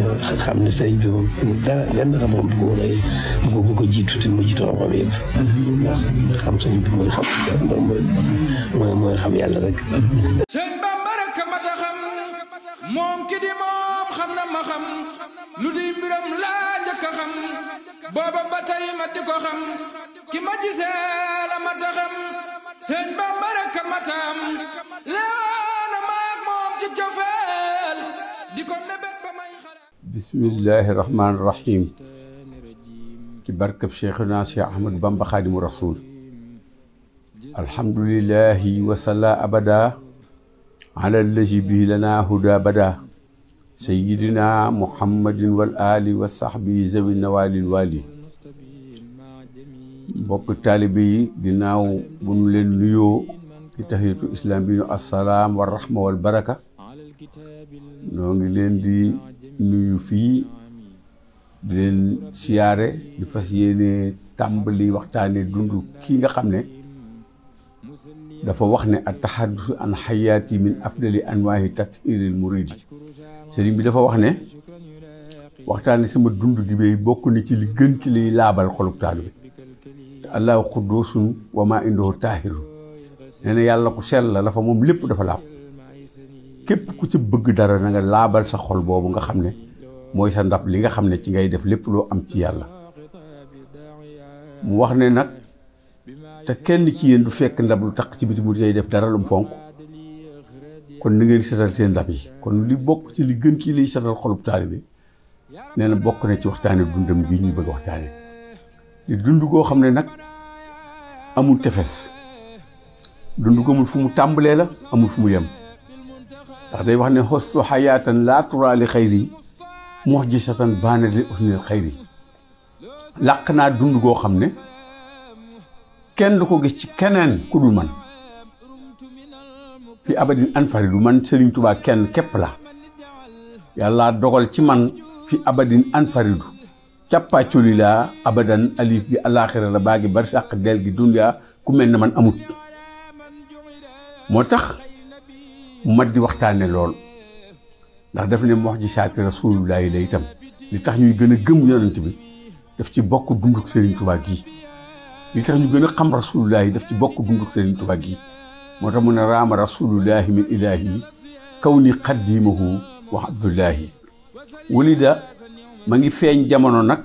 xam ne sëriñ bi moom dara lenn xam-xam bu ko jiitu te mu jiitu xam-xam yëpp. ndax xam sëriñ bi mooy xam yàlla rek. sëñ Bamba rek mat a xam moom ki di moom xam na ma xam lu di mbiram laa njëkk a xam booba ba tey ma di ko xam ki ma gisee la mat a xam sëñ Bamba rek mat a am leewaana maag moom ci jofeel di ko mébét ba may xalaat. bismillahi rahmaani rahim ci barkab Cheikhuna Cheikh Ahmad Bamba Xaadimu Rasul alhamdulillahi wasala abada ala allazi bihi lana huda bada sayyidina muhammadin wal ali wa sahbi zawi nawalil wali mbokk taalibe yi ginnaaw bu ñu leen nuyoo ci tahiyatul islam bi ñu assalaam wa rahma wal baraka noo ngi leen di nuyu fii di leen siyaare di fas yéene tàmbali waxtaane dund kii nga xam ne dafa wax ne at tahaddus an xayaati min afdali anwaahi tathiril muridi sëriñ bi dafa wax ne waxtaane sama dund gi bay bokk na ci li gën ci liy laabal xolub taalibe te allahu quddusun wa maa indahu taahiru nee na yàlla ku sell la fa moom lépp dafa laab képp ku ci bëgg dara na nga laabal sa xol boobu nga xam ne mooy sa ndab li nga xam ne ci ngay def lépp loo am ci yàlla mu wax ne nag te kenn ci yéen du fekk ndab lu taq ci biti mu ngay def dara lu mu fonk kon ni ngeen setal seen ndab yi kon li bokk ci li gën ci liy setal xolub taalibe nee na bokk na ci waxtaane dundam gi ñuy bëgg waxtaane di dund koo xam ne nag amul tefes dund ko amul fu mu tàmbalee la amul fu mu yem ndax day wax ne xostu xayaatan laa turaa li xayri muxjisatan baana li usnil xayri làq naa dund goo xam ne kenn du ko gis ci keneen ku dul man fi abadin anfaridu man Serigne Touba kenn képp la yàlla dogal ci man fi abadin anfaridu càppaacoli laa abadan alif gi alaaxira la baa gi bari sàq del gi dunya ku mel ne man amut moo tax mat di waxtaane lool ndax daf ne mu'jizaati rasuulullaahi la itam li tax ñuy gën a gëm yonent bi daf ci bokk dunduk Serigne Touba gii li tax ñu gën a xam rasuulullaahi daf ci bokk dunduk Serigne Touba gii moo tax mu ne raama rasuulullaahi min ilaahi kaw ni xaddimahu wa abdullaahi walida ma ngi feeñ jamono nag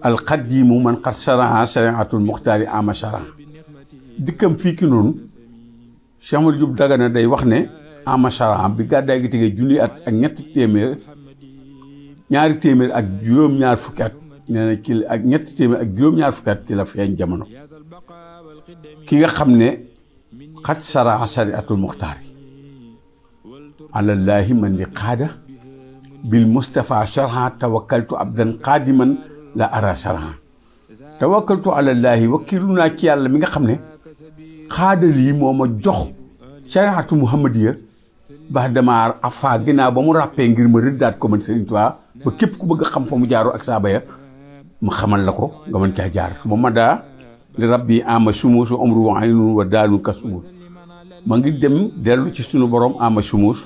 alxaddimu man xat sharaha shariatul muxtaari ama shara dikkam fii ki noonu Cheikh Amadou Diop Dagana day wax ne ama shara bi gàddaay gi tegee junni at ak ñaari téeméer ak juróom-ñaar fukki at nee na ci ak ñetti téeméer ak juróom-ñaar fukki at ci la feeñ jamono ki nga xam ne xat sharaha shariatul muxtaari alallaahi man li qaada bil Mustafa sharha tawakkaltu abdan qaadiman la ara sharha tawakkaltu alallaahi wakkilu naa ci yàlla mi nga xam ne xaadal yi moo ma jox shariatu muhammadiya ba dama afa ginnaaw ba mu ràppee ngir ma rëddaat ko man Serigne Touba ba képp ku bëgg a xam fa mu jaaroo ak saaba ya ma xamal la ko nga mën caa jaar su ma madaa li rabbi ama sumuus wa umru wa aynun wa daalun kasumuus ma ngi dem dellu ci sunu borom ama sumuus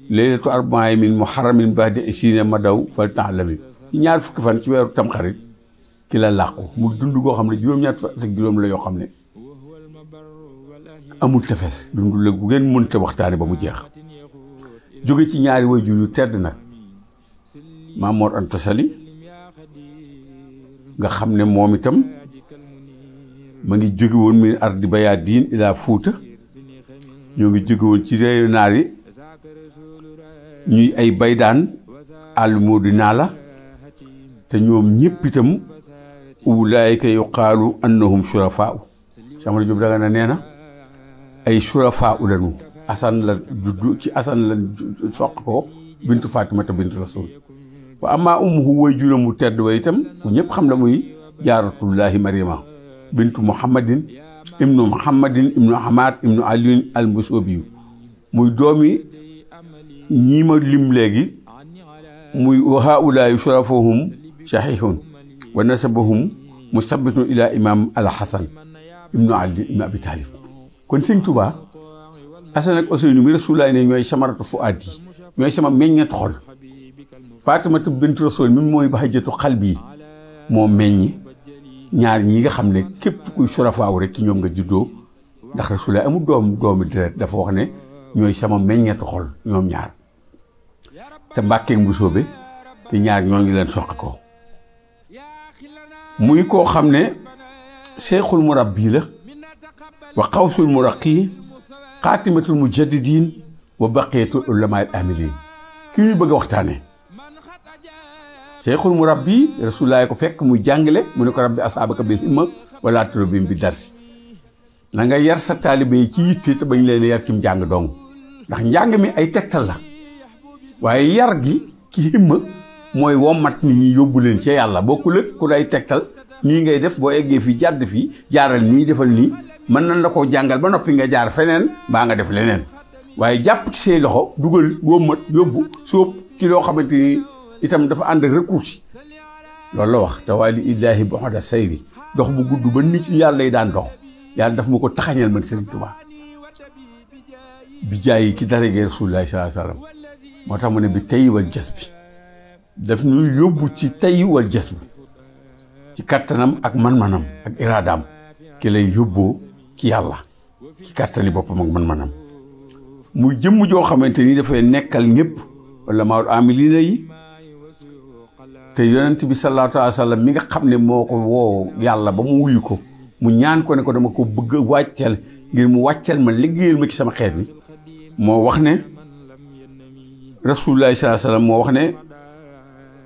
leylatu arba'i min muharramin ba'di isina ma daw fal ta'lami ci ñaar fukki fan ci weeru tamxarit ki la làqu mu dund goo xam ne juróom-ñaar fukk ak juróom la yoo xam ne amul tefes dund la gu ngeen mënta waxtaane ba mu jeex jóge ci ñaari waajur yu tedd nag Maam Mor Anta Sali nga xam ne moom itam ma ngi jóge woon min ardi bayaadiin ilaa Fuuta ñoo ngi jóge woon ci réewu naar yi ñuy ay baydaan àll moo di naa la te ñoom ñëpp itam ulaayika yuqaalu annahum shurafaa'u Cheikh Amadou Diop Dagana nee na ay shurafaa'u lañu asan la juddu ci asan la soq ko bintu Fatimata bintu Rasul wa amma ummuhu way juróom mu tedd wa itam ku ñëpp xam la muy jaaratullaahi Mariama bintu Muhammadin ibnu Ahmad ibnu Aliin al-Musobiyu muy doomi ñii ma lim léegi muy wa haulaayu shurafahum sahihun wa nasabahum musabitun ila imam al hasan ibnu Ali ibnu Abi Talib kon sëñ Touba Asan ak Useynu mi Rasulullaah ne ñooy samaratu fuaad yi ñooy sama meññeet xol Faatimatu bintu Rasul mi mooy bahjatu qalbi moo meññi ñaar ñi nga xam ne képp kuy surafaaw rek ci ñoom nga juddoo ndax Rasulullah amul doomu deret dafa wax ne ñooy sama meññeetu xol ñoom ñaar te Mbàkke Mbusoobe te ñaar ñoo ngi leen soqi ko muy koo xam ne cheikhul murabbi la wa xawsul muraqi xaatimatul mujaddidin wa baqiyatul ulamaa'il amilin ki ñuy bëgg a waxtaane cheikhul murabbi Rasulullah ko fekk muy jàngale mu ne ko rabbi asaabaka bil himma wala turabihim bi darsi na nga yar sa taalibe yi ci yitte te bañ leen yar ci njàng dong ndax njàng mi ay tegtal la waaye yar gi ci himma mooy wommat nit ñi yóbbu leen ci yàlla bokkul ak ku lay tegtal nii ngay def boo eggee fii jàdd fii jaaral nii defal nii mën nañ la koo jàngal ba noppi nga jaar feneen mbaa nga def leneen waaye jàpp ci say loxo dugal wommat yóbbu sóob ci loo xamante ni itam dafa ànd ak recours loolu la wax te waa li illaahi boxda sayri dox bu gudd ba nit yàlla lay daan dox yàlla daf ma ko taxañal man Sëriñ Tuubaa bi jaay ki darajee Rasulullaahi sallallaahu alayhi wa sallam moo tax mu ne bi tey wal jas bi daf ñu yóbbu ci tey wal jas bi ci kattanam ak man-manam ak iraadaam ki lay yóbboo ci yàlla ci kattani boppam ak man-manam muy jëmm joo xamante ni dafay nekkal ñëpp wala maawul amilina yi te yonent bi sallallaahu alayhi wa sallam mi nga xam ne moo ko woo yàlla ba mu wuyu ko mu ñaan ko ne ko dama ko bëgg a wàcceel ngir mu wàcceel ma liggéeyal ma ci sama xeet bi moo wax ne Rasulullaahi sallallaahu alayhi wa sallam moo wax ne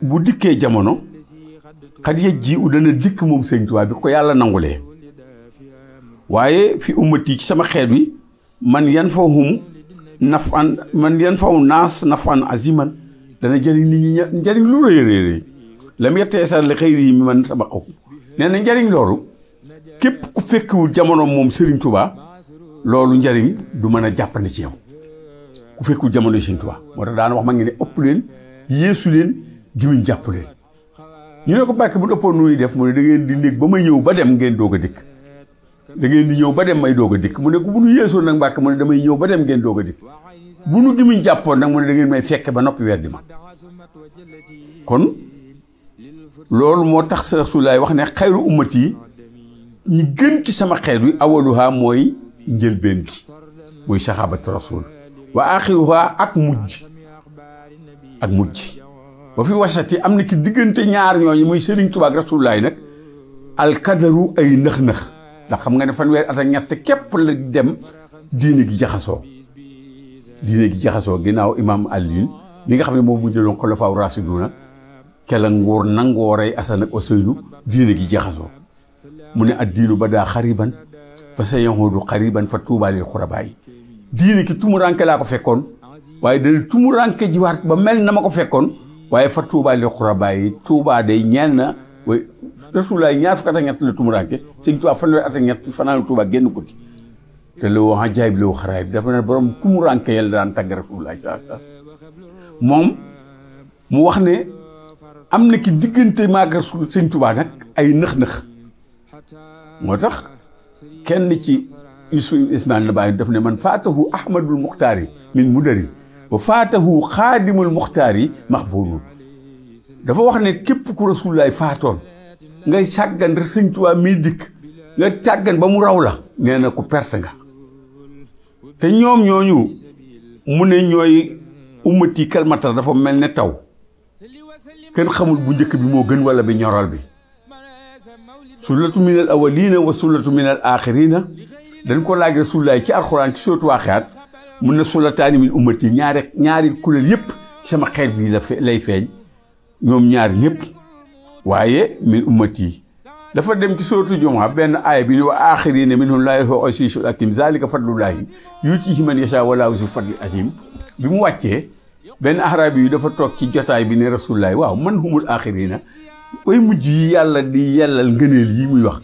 bu dikkee jamono xat yëj ji u dana dikk moom Sëñ Tuubaa bi ko yàlla nangulee waaye fi ummati ci sama xeet bi man yan fahum nafan man yan fahum naas nafan aziman dana jëriñ nit ñi njëriñ lu rëy rëy lam yetteesar li xëyri yi mi man sabaqahu nee na njëriñ loolu képp ku fekkiwul jamono moom Sëriñ Tuubaa loolu njëriñ du mën a jàppandi ci yow ku fekkiwul jamono Sëriñ Tuubaa moo tax daana wax ma ngi ne ëpp leen yeesu leen gimiñ jàpp leen ñu ne ko Mbàkke bu ëppoon nu ñuy def mu ne da ngeen di néeg ba ma ñëw ba dem ngeen doog a dikk da ngeen di ñëw ba dem may doog a dikk mu ne ko bu nu yeesoon nag Mbàkke mu ne damay ñëw ba dem ngeen doog a dikk bu nu gimiñ jàppoon nag mu ne da ngeen may fekke ba noppi weddi ma kon loolu moo tax sa Rasulullaah wax ne xayru ummati yi ñi gën ci sama xeet wi awaluha mooy njëlbeen gi muy saxaabatu rasul wa axiruha ak mujj ba fi wasati am na ki diggante ñaar ñooñu muy Sëriñ Tuubaa ak Rasulullaah nag alkadaru ay nëx-nëx ndax xam nga ne fanweeri at ak ñett képp la dem diine gi jaxasoo ginnaaw imaam Aliyu mi nga xam ne moom mu jëloon xulafaa raasiduuna kela nguur nangoo rey Asan ak Useynu diine gi jaxasoo mu ne ad diinu ba daa xariban fa sa yahudu xariban fa tuubaa lil xurabaa yi diine ki tumuranke laa ko fekkoon waaye dana tumuranke jiwaat ba mel na ma ko fekkoon waaye fa tuubaa lil xurabaa yi tuubaa day ñeel na way Rasulullah ñaar fukk at ak ñett la tumuranke Sëñ Tuubaa fanweeri at ak ñett fanaan tuubaa génn ko ci te la wax jaayib la xaraay bi dafa ne borom tumuranke yàlla daan tagg Rasulullah moom mu wax ne am na ki diggante maag Rasul Sëñ Tuubaa nag ay nëx-nëx moo tax kenn ci Yusuf Ismaïl Nabaay daf ne man faatahu ahmadul muxtaari min mudari wa faatahu xaadimul muxtaari maxbuulun dafa wax ne képp ku Rasulullaay faatoon ngay sàggan rek Sëñ Tuubaa mii dikk nga sàggan ba mu raw la nee na ku perte nga te ñoom ñooñu mu ne ñooy ummati kalmatar dafa mel ne taw kenn xamul bu njëkk bi moo gën wala bi ñoral bi sullatu min al awalina wa sullatu min al axirina dañ ko laaj Rasulullaay ci alxuraan ci sootu Waaqiaat mun na sullataani min ummati ñaari kuréel yëpp sama xeet bi lay feeñ ñoom ñaar ñëpp waaye min ummati dafa dem ci sootu Jumaa benn aaya bi ni wa axirina minhum laa yarfa'u asiisul hakiim zaalika fadlullaahi yu'tiihi man yashaa wallaahu zu fadlin aziim bi mu wàccee benn arabi yi dafa toog ci jotaay bi ne Rasulullaay waaw man humul axirina way mujj yi yàlla di yellal ngëneel yi muy wax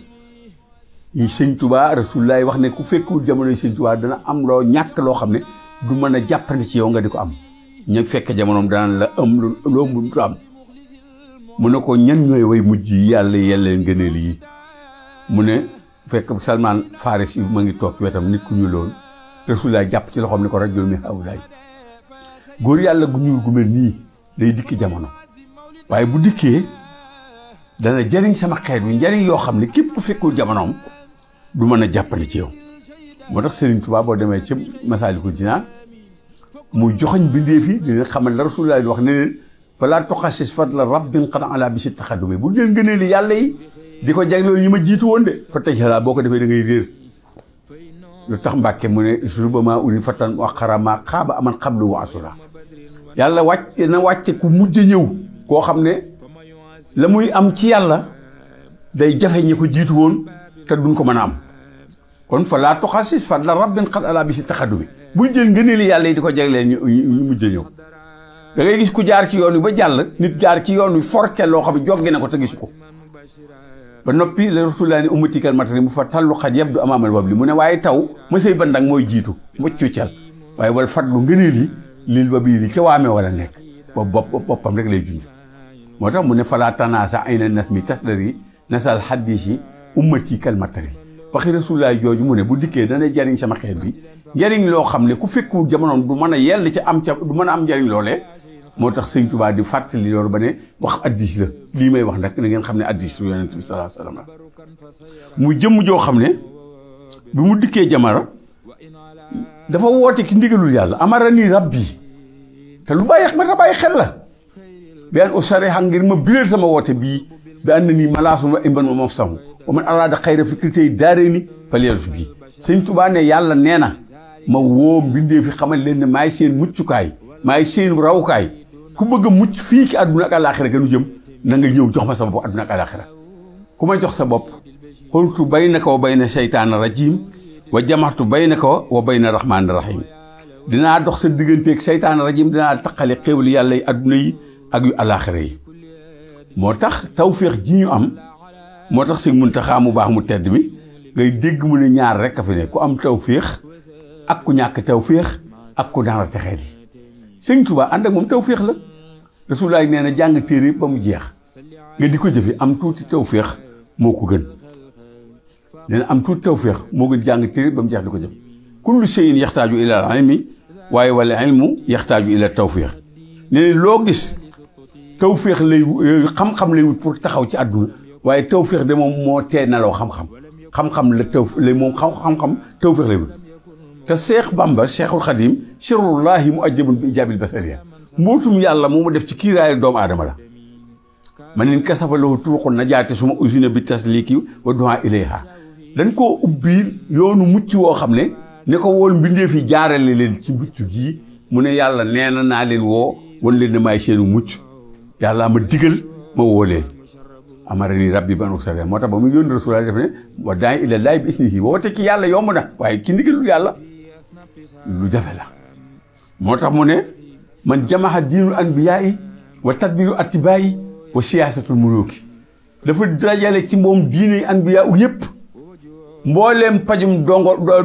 yi Sëñ Tuubaa Rasulullaay wax ne ku fekkul jamonoy Sëñ Tuubaa dana am loo ñàkk loo xam ne du mën a jàppandi ci yow nga di ko am ña fekk jamonoom daan la am loo mënut am mu ne ko ñan ñooy way mujj yi yàlla yellal ngëneel yi mu ne fekk Salmaan Faarisi yi ma ngi toog ci wetam nit ku ñu loon Rasulullaay jàpp ci loxoom ne ko rajul mi hawlaay góor yàlla gu ñuul gu mel nii day dikki jamono waaye bu dikkee dana jariñ sama xeet bi njariñ yoo xam ne képp ku fekkul jamonoom du mën a jàppale ci yow moo tax Serigne Touba boo demee ci Masaalikul Jinaan muy joxoñ bindee fi dina xamal la Rasulullah di wax ne leen falaa tuxassis fadla rabbin qad ala bi si taxadumi bu jël ngënee li yàlla yi di ko jagleel ñi ma jiitu woon de fa tey xelaa boo ko defee da ngay réer lu tax Mbàkke mu ne rubama uri fatan wa xarama xaaba aman xablu wa asura yàlla wàcce ku mujj ñëw koo xam ne la muy am ci yàlla day jafe ñi ko jiitu woon te duñ ko mën a am kon fa laa tuxassis fadla rabbin qad ala bi si taxadumi bul jël ngëneeli yàlla yi di ko jagleel ñu mujj ñëw da ngay gis ku jaar ci yoon wi ba jàll nit jaar ci yoon wi forke loo xam ne joggi na ko te gis ko ba noppi la Rasulullah ni ummatikal matari mu fa tallu xat yabdu amaamal wabli mu ne waaye taw mësay ba ndang mooy jiitu muccucal waaye wal fadlu ngëneel yi lil ba bii li ca waame wala nekk boppam rek lay junj moo tax mu ne falaa tanaasa ayna nas mi tasdari nasal xaddis yi ummatikal matari waxi Rasulullah jooju mu ne bu dikkee dana jariñ sama xeet bi njariñ loo xam ne ku fekku jamonoom du mën a yell ci am ca du mën a am njariñ loolee moo tax sëñ Tuubaa di fàttali loolu ba ne wax addis la lii may wax nag na ngeen xam ne addis lu yonent bi sallallahu alayhi wa sallam mu jëmm joo xam ne bi mu dikkee jamara dafa woote ki ndigalul yàlla amara nii rabbi te lu bàyyi ma ta bàyyi xel la bi an usare xa ngir ma biral sama woote bii bi an na nii malaasun wa imban ma moom samu wa man araada xayra fikritey daaree ni faliyal fi bii sëñ Tuubaa ne yàlla nee na ma woo mbindee fi xamal leen ne maay seen muccukaay maay seen rawukaay ku bëgg a mucc fii ki àdduna ak àlaaxira gënu jëm na nga ñëw jox ma sa bopp àdduna ak àlaaxira ku ma jox sa bopp xultu baynaka wa bayna seytaana rajim wa jamaxtu baynaka wa bayna rahmaani rahim dinaa dox sa digganteeg seytaana rajim dinaa taqale xéewali yàlla yi àdduna yi ak yu àlaaxira yi moo tax tawféex ji ñu am moo tax si Muntaxaa mu baax mu tedd mi ngay dégg mu ne ñaar rek a fi ne ku am tawféex ak ku ñàkk tawféex ak ku dara texee di sëñ Tuubaa ànd ak moom tawféex la Rasulullah nee na jàng téere ba mu jeex nga di ko jëfe am tuuti tawféex moo ko gën nee na am tuuti tawféex moo gën jàng téere ba mu jeex di ko jëf kullu shay'in yaxtaaju ila al ilmi waaye wala ilmu yaxtaaju ila tawféex nee na loo gis tawféex lay xam-xam lay wut pour taxaw ci àdduna waaye tawféex de moom moo tee naloo xam-xam la moom xam-xam tawféex lay wut te Seex Bamba Seexul Xadim sirrullahi mu ajjabun bi ijaabil basariya mbootum yàlla moo ma def ci kiiraayu doomu aadama la ma nin kasafa lahu turuqu najaati suma usina bi tasliki wa du'a ilayha dañ koo ubbi yoonu mucc woo xam ne ko woon mbindee fi jaarale leen ci mucc gii mu ne yàlla nee na naa leen woo wan leen ne maay seenu mucc yàlla ma digal ma woo leen amara ni rabbi ban usare moo tax ba mu yónni Rasulullah def ne wa daay ila laay bi isnihi woote ci yàlla yomb na waaye ki ndigalul yàlla lu jafe la moo tax mu ne man jamaha diinul anbiyaa'i wa tadbiru attibaa'i wa siyaasatul muluuki dafa dajale ci moom diine anbiyaa u yëpp mbooleem pajum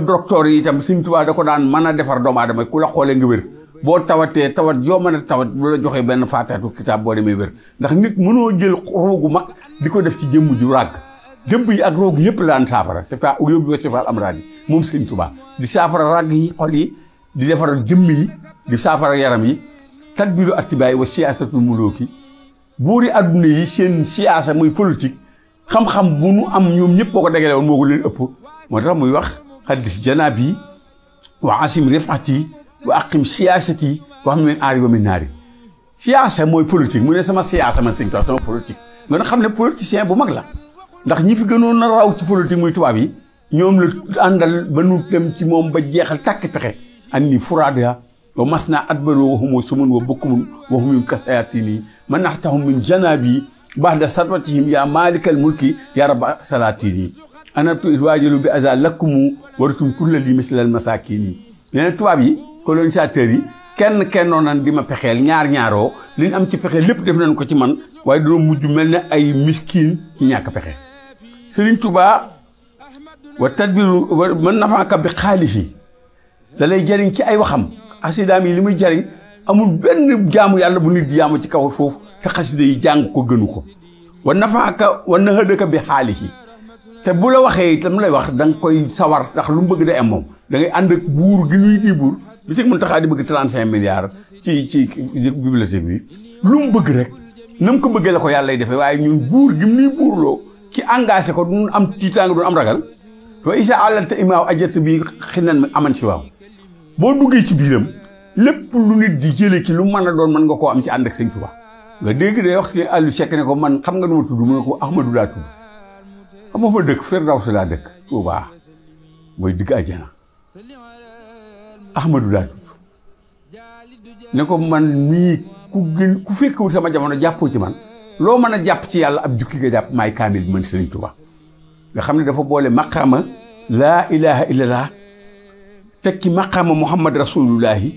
docteur yi itam Sëñ Tuubaa da ko daan mën a defar doomu aadama ku la xoolee nga wér boo tawatee tawat yoo mën a tawat bu la joxee benn faataatu kitaab boo demee wér ndax nit mënoo jël roogu mag di ko def ci jëmm ju ràgg jëmb yi ak roogu yëpp la daan saafara c'est pas yóbbu wa sifaal amraad yi moom Sëñ Tuubaa di saafara ràgg yi xol yi di defar jëmm yi di saafara yaram yi tadbiru attibaay wa siyaasatul muluuki buuri adduna yi seen siyaasa muy politique xam-xam bu nu am ñoom ñëpp boo ko dagale woon moo ko leen ëpp moo tax muy wax xaddis janaab yi wa asim rifati wa aqim siyaasati wa xam ne aari wa min naari siyaasa mooy politique mu ne sama siyaasa man Sëñ Tuubaa sama politique nga xam ne politicien bu mag la ndax ñi fi gënoon na raw ci politique muy tubaab yi ñoom la àndal ba nu dem ci moom ba jeexal tàkk pexe an ni furaada wa mas naa adbaro waxumoo sumun wa bokkumun waxumum kasayatini man naxtahum min janaabi baxda satwatihim yaa maalikal mulki yaa rabba salaatini anatu waajalu bi aza lakkumu waratum kulla li mislal masakini nee na tubaab yi colonisateurs yi kennoon nan di ma pexeel ñaaroo li ñu am ci pexe lépp def nañ ko ci man waaye dañoo mujj mel ne ay miskin ci ñàkk pexe Sëriñ Tuubaa wa tadbiru man nafaaka bi xaalihi da lay jariñ ci ay waxam xasidaam yi li muy jariñ amul benn jaamu yàlla bu nit di jaamu ci kaw foofu te xasida yi jàng ko gënu ko wa nafaaka wa nahadaka bi xaalihi te bu la waxee itam lay wax da nga koy sawar ndax lu mu bëgg day am moom da ngay ànd ak buur gi ñuy di buur bi si Muntaxaa di bëgg 35 milliards ci bibliothèque bi lu mu bëgg rek na mu ko bëggee la ko yàlla lay defee waaye ñun buur gi mu nuy buurloo ki engagé ko duñ am tiitaanga duñ am ragal to isa àllante imaaw ajat bi xinan mi aman si waaw boo duggee ci biiram lépp lu nit di jëlee ci lu mën a doon mën nga koo am ci ànd ak sëñ Tuubaa nga dégg day wax si àllu Sekk ne ko man xam nga nu ma tudd mu ne ko Ahmadu laa tudd xam nga fa dëkk Firdawsi laa dëkk Tuubaa mooy digg àjjana Ahmadu laa tudd ne ko man mii ku fekkewul sama jamono jàppoo ci man loo mën a jàpp ci yàlla ab jukki nga jàpp maay kaamil bi man Sëriñ Tuubaa nga xam ne dafa boole maqaama laa ilaha illallah tekki maqaama muhammad rasulullahi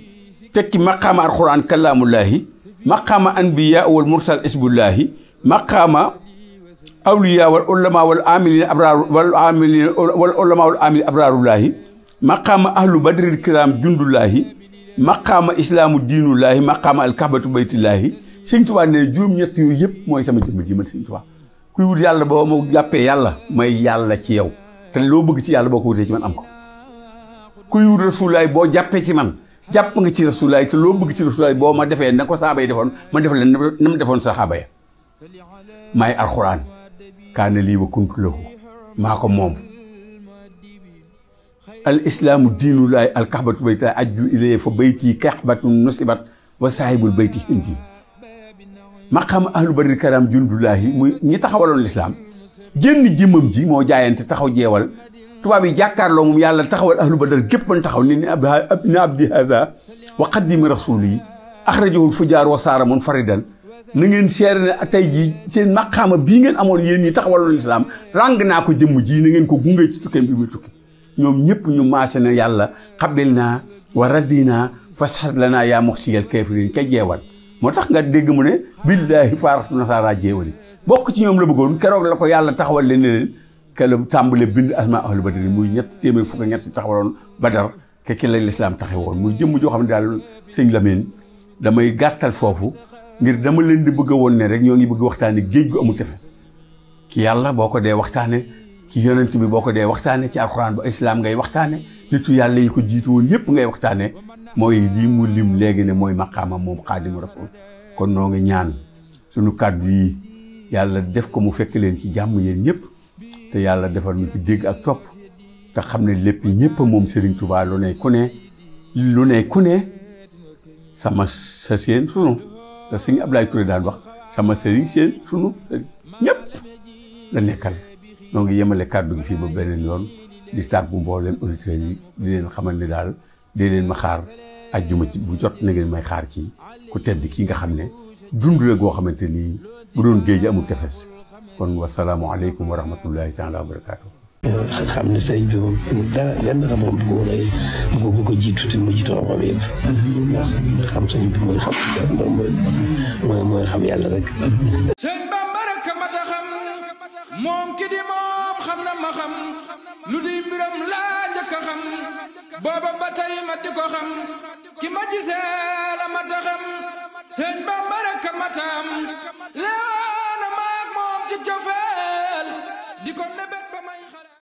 tekki maqaama alquran kalaamullahi maqaama anbiya wal mursal isbullahi maqaama awliya wal ulama wal amilin abrar wal amilin wal ulama wal amilin abrarullahi maqaama ahlu badril kiram jundullahi maqaama islaamu diinullahi maqaama alkabatu baytullahi sëñ Tuubaa ne juróom-ñett yooyu yëpp mooy sama jëmm ji man sëñ Tuubaa kuy wut yàlla boo ma jàppee yàlla may yàlla ci yow te loo bëgg ci yàlla boo ko wutee ci man am ko kuy wut rasulaay boo jàppee ci man jàpp nga ci rasulaay te loo bëgg ci rasulaay boo ma defee na ko saaba yi defoon ma def leen na ma defoon saxaaba ya maay alxuraan kaana lii wa kuntu lahu maa ko moom al islaamu diinullaay al kaxbatu bayta ajju ilayhi fa bayti kaxbatun nusibat wa saahibul bayti hindi maqaama ahlu badri karam jundullaahi muy ñi taxawaloon lislaam génn jëmmam ji moo jaayante taxaw jeewal tubaab yi jàkkaarloo moom yàlla taxawal ahlu badar gépp man taxaw ni abdi haza wa qaddimi rasuli axrajahul fujaar wa saara mun faridan na ngeen seere ne tey jii seen maqaama bii ngeen amoon yéen ñi taxawaloon lislaam ràng naa ko jëmm ji na ngeen ko gungee ci tukkeem bi muy tukki ñoom ñëpp ñu maase ne yàlla xabil naa wa radina fasxat lanaa yaa moxsiyal kafirin ka jeewal moo tax nga dégg mu ne billaahi faaraxtu nasaara jeewali bokk ci ñoom la bëggoon keroog la ko yàlla taxawal leen ne leen ke la tàmbale bind asmaa ahlu badri muy téeméer fukk ak ñett taxawaloon badar ke ki la lislaam taxawoon muy jëmm joo xam ne daal sëñ Lamine damay gàttal foofu ngir dama leen di bëgg a woon ne rek ñoo ngi bëgg waxtaane géej gu amul tefes ki yàlla boo ko dee waxtaane ci yonent bi boo ko dee waxtaane ci alxuraan ba islaam ngay waxtaane nitu yàlla yi ko jiitu woon yëpp ngay waxtaane mooy lii mu lim léegi ne mooy maqaama moom xaadimu rasul kon noo ngi ñaan suñu kàddu yi yàlla def ko mu fekk leen ci jàmm yéen ñëpp te yàlla defal ñu ci dégg ak topp te xam ne lépp ñëpp moom Serigne Touba lu ne ku ne sama sa seen sunu te sëñ Ablaye Touré daan wax sama sëriñ seen sunu ñëpp la nekkal noo ngi yemale kàddu gi fii ba beneen yoon di tàggu mboolem auditeurs yi di leen xamal ne daal dee leen ma xaar ajjuma ci bu jot na ngeen may xaar ci ku tedd kii nga xam ne dund la goo xamante ni bu doon géej amul tefes kon wasalaamu aleykum wa rahmatullahi taala wa barakaatu. xam ne sëriñ bi moom dara lenn xam-xam bu ko jiitu te mu jiitu xam-xam yëpp. ndax xam sëriñ bi mooy xam yàlla rek. sëñ Bamba rek a mat a xam moom ki di moom xam na ma xam lu di mbiram laa njëkk a xam booba ba tey ma di ko xam ki ma gisee la mat a xam sëñ Bamba rek a mat a am